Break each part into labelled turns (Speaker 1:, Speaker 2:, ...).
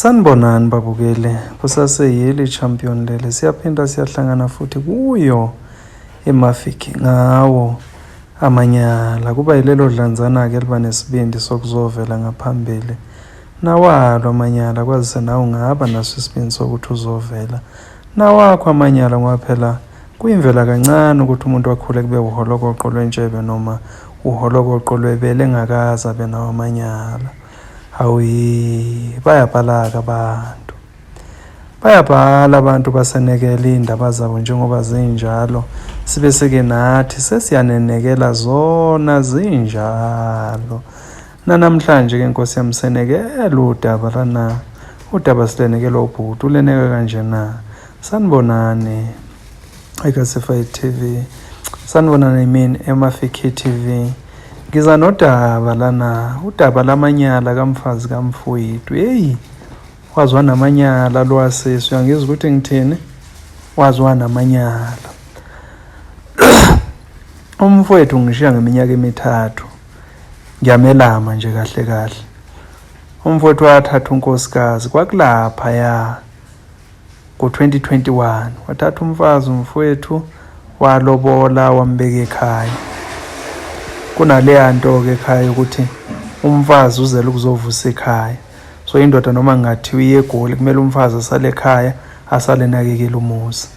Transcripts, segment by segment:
Speaker 1: Sanibonani babukeli, kusaseyili champion leli, siyaphinda siyahlangana futhi kuyo iMafiki ngawo amanyala. Kuba yilelo dlanzana-ke eliba nesibindi sokuzovela ngaphambili nawalo amanyala, kwazise nawe ungaba naso isibindi sokuthi uzovela nawakho amanyala, ngoba phela kuyimvela kancane ukuthi umuntu akhule kube uholokoqo lwentshebe noma uholokoqo lwebele engakaze abe nawo amanyala. Hawu, bayabhala-ke abantu. Bayabhala abantu basenekela iy'ndaba zabo njengoba zinjalo, sibe seke nathi sesiyanenekela zona zinjalo. Nanamhlanje-ke nkosi yami senekela udaba lana, udaba silenekelwa ubhuti, uleneka kanje na? Sanibonani eKasifai TV, sanibonani I mean eMafiki TV. Ngiza nodaba lana, udaba lamanyala kamfazi kamfowethu. Hey, waziwa namanyala lo wasisi, uyangizwa ukuthi ngithini? Waziwa namanyala. Umfowethu ngishiya ngeminyaka emithathu. Ngiyamelama nje kahle kahle. Umfowethu wathatha unkosikazi kwakulapha ya ngo-2021 wathatha umfazi umfowethu walobola wambeka ekhaya. Kunaleya nto-ke ekhaya ukuthi umfazi uzele ukuzovusa ekhaya. So indoda noma kungathiwa iye eGoli kumele umfazi asale ekhaya asale enakekela umuzi.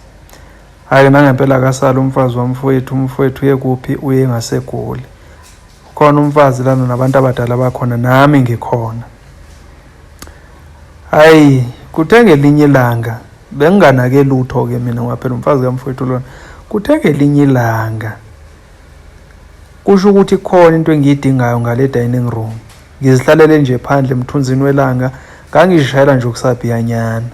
Speaker 1: Hhayi nangempela akasali umfazi wamfowethu, umfowethu uye kuphi? Uye ngaseGoli. Khona umfazi lana nabantu abadala bakhona nami ngikhona. Hayi kuthe ngelinye ilanga benginganake lutho-ke mina ngoba phela umfazi kamfowethu lona. Kuthe ngelinye ilanga kusho ukuthi khona into engiyidingayo ngale dining room. Ngizihlalele nje phandle emthunzini welanga, ngangishayela nje ukusabhiyanyana.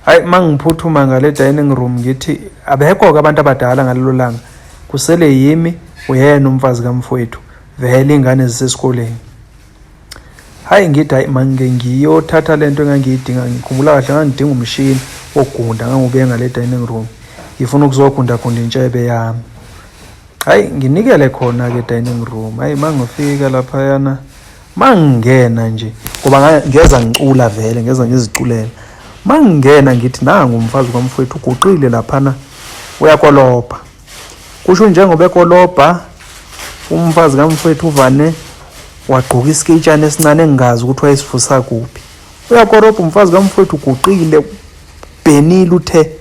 Speaker 1: Hayi mangiphuthuma ngale dining room ngithi abekho-ke abantu abadala ngalelo langa, kusele yimi uyena umfazi kamfowethu, vele iy'ngane zisesikoleni. Hayi ngithi hayi mangike ngiyothatha le nto engangiyidinga, ngikhumbula kahle ngangidinga umshini wokugunda, ngangiwubeke ngale dining room, ngifuna ukuzogundagunda intshebe yami. Hayi nginikele khona-ke dining room. Hayi mangifika laphayana mangingena nje ngoba ngeza ngicula vele, ngeza ngiziculela. Mangingena ngithi nangu umfazi kwamfowethu uguqile laphana uyakolobha. Kusho njengoba ekolobha umfazi kamfowethu uvane wagqoka isikeyitshana esincane engingazi ukuthi wayesivusa kuphi. Uyakorobha umfazi kamfowethu uguqile bhenile uthe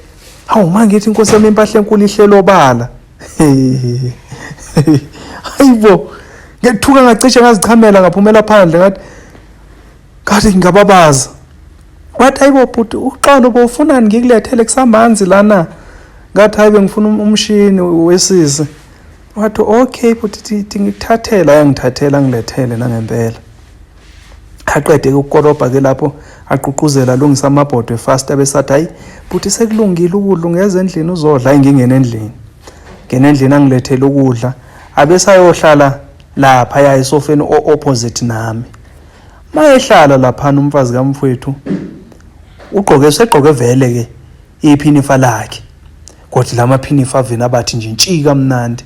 Speaker 1: hawu mangithi inkosi yami impahla enkulu ihlelo obala. Hayibo ngethuka ngacishe ngazichamela ngaphumela phandle ngathi ngathi ngingababaza. Wathi hayibo bhuti uxolo bowufunani ngikulethele kusamanzi lana. Ngathi hayi bengifuna umshini wesisi. Wathi okay bhuti ngikuthathela, yangithathela angilethele nangempela. Aqede ukukorobha ke lapho aququzela alungisa amabhodwe fast abesathi hayi bhuti sekulungile ukudla ungeza endlini uzodla. Hayi ngingena endlini, ngena endlini angilethele ukudla abesayohlala lapha ya esofeni o-opposite nami. Mayehlala laphana umfazi kamfowethu ugqoke segqoke vele ke iphinifa lakhe, kodwa lamaphinifa avena abathi nje ntshi kamnandi.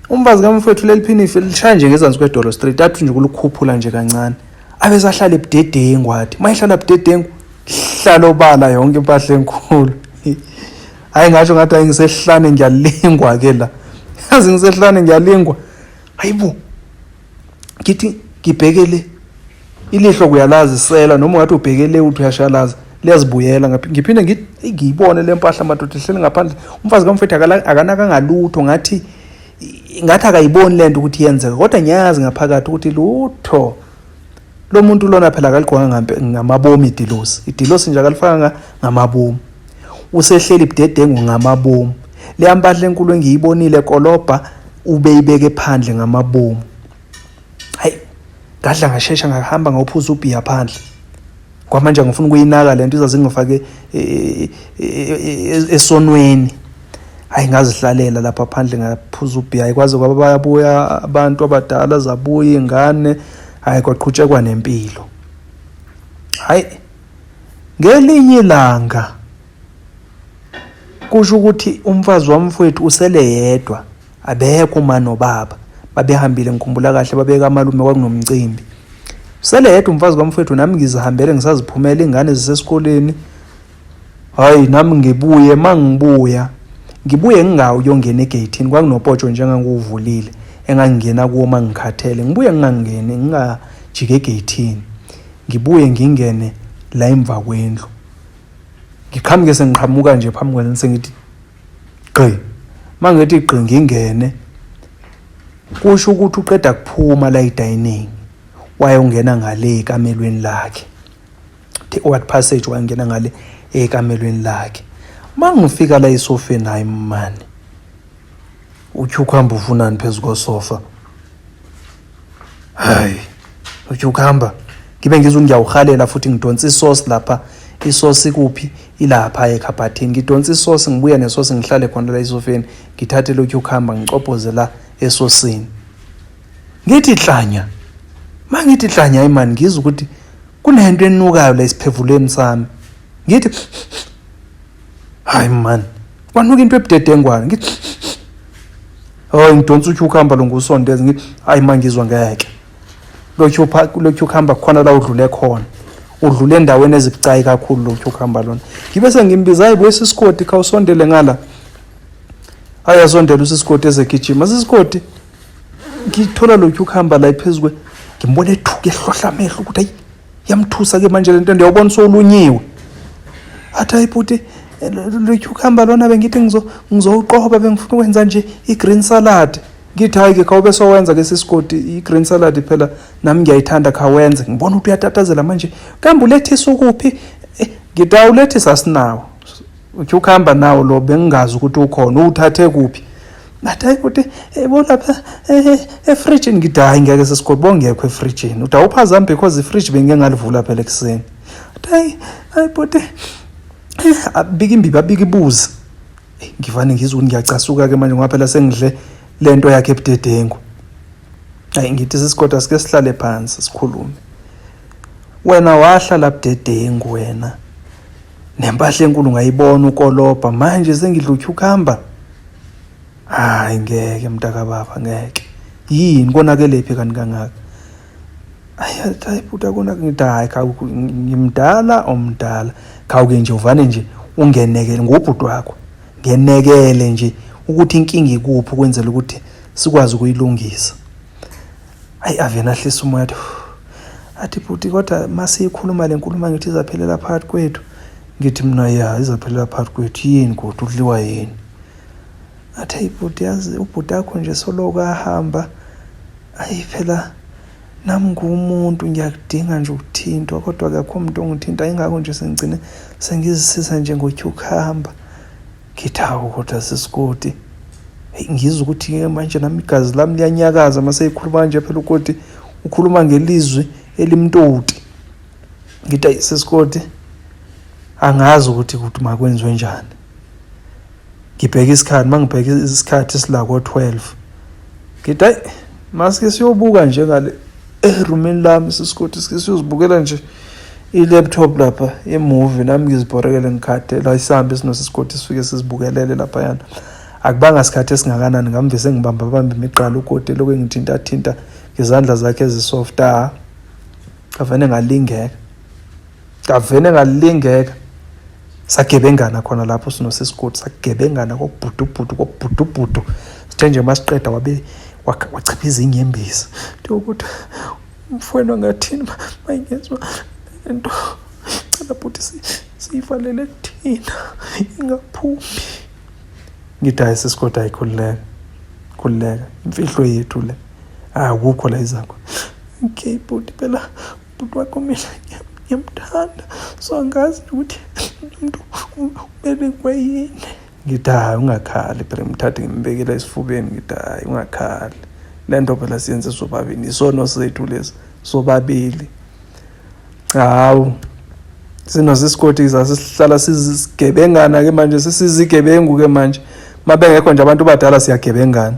Speaker 1: Umfazi kamfowethu leli phinifa lishaya nje ngezansi kwedolo straight, athi nje ukulikhuphula nje kancane abesahlala ebudedengu. Athi mayehlala budedengu hlala obala yonke impahla enkulu. Hayi ngasho ngathi hayi ngisehlane ngiyalingwa ke la, yazi ngisehlane ngiyalingwa. Hayibo ngithi ngibhekele ilihlo kuyalazi sela noma ungathi ubhekele uthi uyashalaza liyazibuyela. Ngiphinde ngithi ngiyibone le mpahla madoda ihleli ngaphandle. Umfazi kamfowethu akanakanga lutho, ngathi ngathi akayiboni lento ukuthi iyenzeka, kodwa ngiyazi ngaphakathi ukuthi lutho lo muntu lona phela akaligqokanga ngamabomu idilosi, idilosi nje akalifakanga ngamabomu, usehleli budedengu ngamabomu. Leya mpahla enkulu engiyibonile kolobha ubeyibeke phandle ngamabomu. Hayi ngadla ngashesha ngahamba ngawuphuza ubhiya phandle. Kwamanje ngifuna ukuyinaka lento izaze ngifake esonweni. Hayi ngazihlalela lapha phandle ngaphuza ubhiya. Hayi kwaze kwaba bayabuya abantu abadala, zabuya ingane, hayi kwaqhutshekwa nempilo. Hayi ngelinye ilanga kusho ukuthi umfazi wamfowethu usele yedwa, abekho uma nobaba babehambile, ngikhumbula kahle babeka amalume kwakunomcimbi. Sele yedwa umfazi kamfowethu nami ngizihambele ngisaziphumela ingane zisesikoleni. Hayi nami ngibuye mangibuya ngibuye ngingawu uyongena egeyithini kwakunopotsho njengangiwuvulile engangingena kuwo mangikhathele ngibuye ngingangeni ngingajiki egeyithini ngibuye ngingene la emva kwendlu ngiqhamuke sengiqhamuka nje phambi kwendlu sengithi gqi mangithi gqi ngingene kusho ukuthi uqeda kuphuma la edining wayongena ngale ekamelweni lakhe what passage wangena ngale ekamelweni lakhe mangifika la esofeni hayi mani ucucumber ufunani phezu kosofa hayi ucucumber ngibe ngizwa ngiyawuhalela futhi ngidonsa isosi lapha isosi kuphi ilapha ekhabhathini ngidonsa isosi ngibuya nesosi ngihlale khona la esofeni ngithathe lo cucumber ngicobhoze la esosini ngithi hlanya mangithi hlanya imani ngizwa ukuthi kunento enukayo la esiphevuleni sami ngithi hayi man kwanuka into ebudedengwane ngithi hayi ngidonsa ucucumber lo ngusondeza ngithi hayi mangizwa ngeke lo cucumber khona la udlule khona udlule endaweni ezibucayi kakhulu lo cucumber lona ngibe sengimbiza hayi bo isisikoti khawusondele ngala hayi asondele usisikoti ezegijima sisikoti ngithola lo cucumber la phezu kwe ngimbona ethuke ehlohla amehlo ukuthi hayi yamthusa ke manje lento ndiyawubona sowulunyiwe athi hayi bhuti lo cucumber lona bengithi ngizowuqoba bengifuna ukwenza nje i-green salad ngithi hayi ke khawube sowenza ke sisigodi i-green salad phela nami ngiyayithanda khawenze ngibona ukuthi uyatatazela manje kambe ulethisa ukuphi eh, ngithi awulethisa sinawo uthi ukuhamba nawo lo bengingazi ukuthi ukhona uwuthathe kuphi ngathi hayi ukuthi yebo lapha efrijini ngithi hayi ngeke sesigodi bongekho efrijini uthi awuphazami because ifriji bengike ngalivula phela ekuseni athi hayi hayi bhuti abika imbibi abika ibuzi ngivane ngizwe ukuthi ngiyacasuka-ke manje ngoba phela sengidle le nto yakhe ebudedengu hayi ngithi sisigodwa sike sihlale phansi sikhulume wena wahlala budedengu wena nempahla enkulu ngayibona ukolobha manje sengidla ucucumber hayi ngeke mntakababa ngeke yini konakelephi kanti kangaka hayi hayi bhuti akona ngithi hayi khawu ngimdala omdala khawuke nje uvane nje ungenekele ngubhuti wakho ngenekele nje ukuthi inkinga ikuphi ukwenzela ukuthi sikwazi ukuyilungisa Ayi avena ahlisa umoya athi athi bhuti kodwa masiyikhuluma le nkulumo ngithi izaphelela phakathi kwethu ngithi mina ya izaphelela phakathi kwethu yini kodwa udliwa yini athi hayi bhuti yazi ubhuti akho nje soloko ahamba ayi phela nami ngumuntu ngiyakudinga nje ukuthintwa kodwa akekho umuntu ongithinta ingakho nje sengigcine sengizisiza nje ngocucumber Ngithi hawu kodwa sisikoti. Hey ngizwa ukuthi ke manje nami igazi lami liyanyakaza mase ekhuluma kanje phela ukoti ukhuluma ngelizwi elimtoti. Ngithi ayi sisikoti angazi ukuthi ukuthi makwenziwe njani. Ngibheka isikhathi mangibheka isikhathi sila ko-12. Ngithi ayi masike siyobuka nje ngale erumini lami sisikoti sike siyozibukela nje i-laptop lapha imovie nami ngizibhorekele ngikhathele ayisambe sinosisigodi sifike sizibukelele laphayana akubanga sikhathi esingakanani ngamve sengibamba bamba imiqalo ukoti lokhu engithinta thinta ngezandla zakhe ezisoft ah kavene ngalingeka kavene ngalingeka sagebengana khona lapho sinosisigodi sagebengana kokubhudubhudu kokubhudubhudu sithe nje masiqeda wabe wachiphiza inyembezi ukuthi umfowenu angathini mayingezwa lento cela bhuti siyivalele kuthina ingaphumi ngithi hayi sisikodwa ayikhululeka khululeka imfihlo yethu le akukho la izakho okay bhuti phela bhuti wakho mina ngiyamthanda so angazi ukuthi umuntu ubelekwe yini ngithi hayi ungakhali phela ngimthathe ngimbekela esifubeni ngithi hayi ungakhali le nto phela siyenze sobabili isono sethu lesi sobabili hawu sinosisikoti sasihlala sizigebengana ke manje sesizigebengu ke manje mabengekho nje abantu badala siyagebengana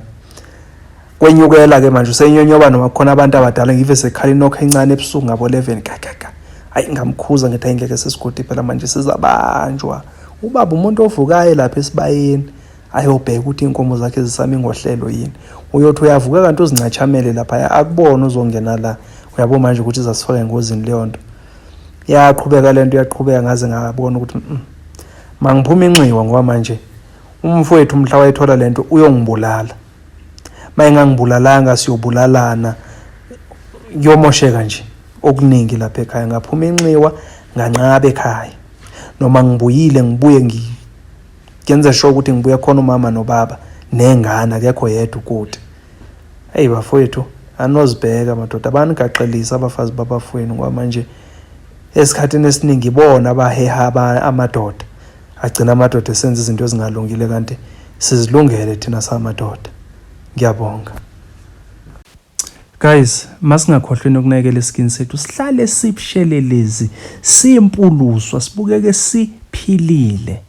Speaker 1: kwenyukela ke manje usenyonyoba noma khona abantu abadala ngive sekhala inokho encane ebusuku ngabo 11 kakaka hayi ngamkhuza ngithi ayingeke sesigodi phela manje sizabanjwa ubaba umuntu ovukayo lapha esibayeni ayobheka ukuthi iy'nkomo zakhe zisami ngohlelo yini uyothi uyavuka kanti uzincachamele laphaya akubone uzongena la Uyabo manje ukuthi izasifaka engozini leyo nto. Yaqhubeka lento yaqhubeka ngaze ngabona ukuthi mangiphuma inxiwa ngoba manje umfowethu mhla wayethola lento uyongibulala. Mayengangibulalanga siyobulalana kuyomosheka nje okuningi lapha ekhaya. Ngaphuma inxiwa nganqaba ekhaya. Noma ngibuyile ngibuye ngenze sure ukuthi ngibuye khona umama nobaba nengane akekho yedwa ukude. Eyi bafowethu anozibheka madoda banigaxelisa abafazi babafowenu ngoba manje esikhathini esiningi ibona abaheha amadoda agcina amadoda esenza izinto ezingalungile kanti sizilungele thina samadoda. Ngiyabonga. Guys, masingakhohlweni ukunakekela iskin sethu sihlale sibushelelezi simpuluswa sibukeke siphilile.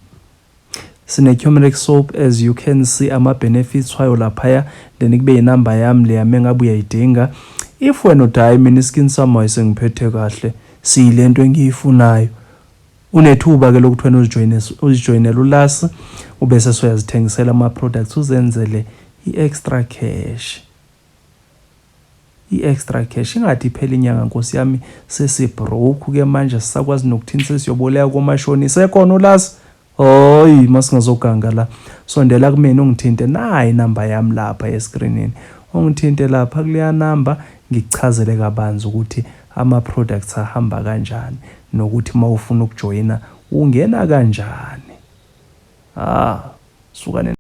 Speaker 1: Sine-turmeric soap as you can see ama-benefits wayo laphaya then kube inamba yami leya mengabe uyayidinga. If wena uthi hhayi mina iskin sami ayisengiphethe kahle siyilento engiyifunayo unethuba ke lokuthi wena uzijoyine uzijoyinele ulasi ubese soyazithengisela ama-products uzenzele i-extra cash i-extra cash ingathi iphela inyanga nkosi yami sesibroke ke manje sisakwazi nokuthini sesiyoboleka komashonisa ekhona ulasi Hoyi masingazoganga la sondela kumina ungithinte nayi inamba yami lapha eskrinini ungithinte lapha kuleya namba ngikuchazele kabanzi ukuthi ama-products ahamba kanjani nokuthi uma ufuna ukujoyina ungena kanjani. Ah, suka.